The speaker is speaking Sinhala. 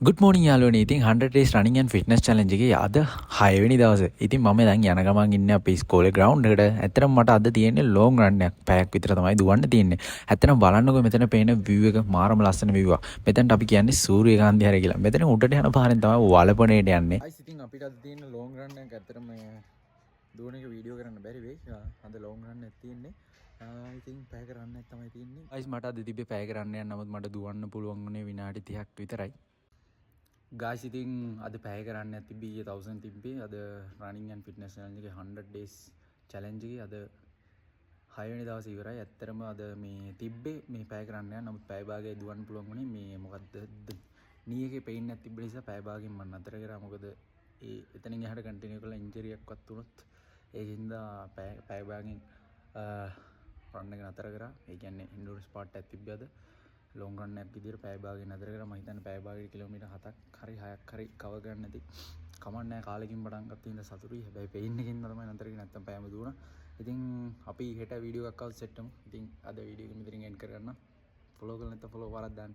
ගුඩ් මෝර්නිං යාළුවනේ. ඉතින් 100 days running and fitness challenge එකේ අද 6 වෙනි දවසේ. ඉතින් මම දැන් යන ගමන් ඉන්නේ අපේ ඉස්කෝලේ ග්‍රවුන්ඩ් එකට. ඇත්තටම මට අද තියෙන්නේ ලොං රන් එකක්. පැයක් විතර තමයි දුවන්න තියෙන්නේ. ඇත්තටම බලන්නකෝ, මෙතන පේන view එක මාරම ලස්සන view එකක්. මෙතනට අපි කියන්නේ සූර්යකාන්ති හැර කියලා. මෙතන උඩට යන පාරෙන් තමයි වලපනේට යන්නේ. අයිස්, ඉතින් අපිට අද තියෙන ලොං රන් එකක්. ඇත්තටම දුවන එක වීඩියෝ කරන්න බැරි වෙයි. අද ලොං රන් එකක් තියෙන්නේ. ඉතින් පැයක රන් එකක් තමයි තියෙන්නේ. ගයිස්, මට අද තිබ්බේ පැයක රන් එකක්. නමුත් මට දුවන්න පුළුවන් වුණේ විනාඩි 30ක් විතරයි. ගායිස්, ඉතින් අද පැයක රන් එකක් තිබ්බේ. ඊයේ 1000 තිබ්බේ. අද running and fitness challenge එකේ 100 days challenge එකේ අද 6 වෙනි දවසේ ඉවරයි. ඇත්තටම අද මේ තිබ්බේ මේ පැයක රන් එකක්. නමුත් පැය භාගය දුවන්න පුළුවන් වුණේ. මේ මොකද්ද, නී එකේ පේන් එකක් තිබ්බ නිසා පැය භාගයෙන් මම නතර කරා. මොකද ඒ එතනින් එහාට කන්ටිනියු කරලා ඉන්ජරි එකක්වත් වුණොත්, ඒක හින්දා පැය පැය භාගයෙන් රන් එක නතර කරා. ඒ කියන්නේ එන්ඩුරන්ස් පාර්ට් එකක් තිබ්බේ අද. ලොං රන් එකක් විදියට පැය භාගයෙන් නතර කරා. මම හිතන්නේ පැය භාගයට කිලෝමීටර් 7ක් හරි 6ක් හරි කවර් කරන්න ඇති. කමක් නෑ, කාලෙකින් පටන් ගත්ත හින්දා සතුටුයි. හැබැයි පේන් එකෙන් තමයි නතර කරේ, නැත්තම් පැයම දුවනා. ඉතින් අපි හෙට වීඩියෝ එකක් ආවත් සෙට් වෙමු. ඉතින් අද වීඩියෝ එක මෙතනින් එන්ඩ් කරගන්න. ෆලෝ කරලා නැත්තම් ෆලෝ පාරක් දාන්න.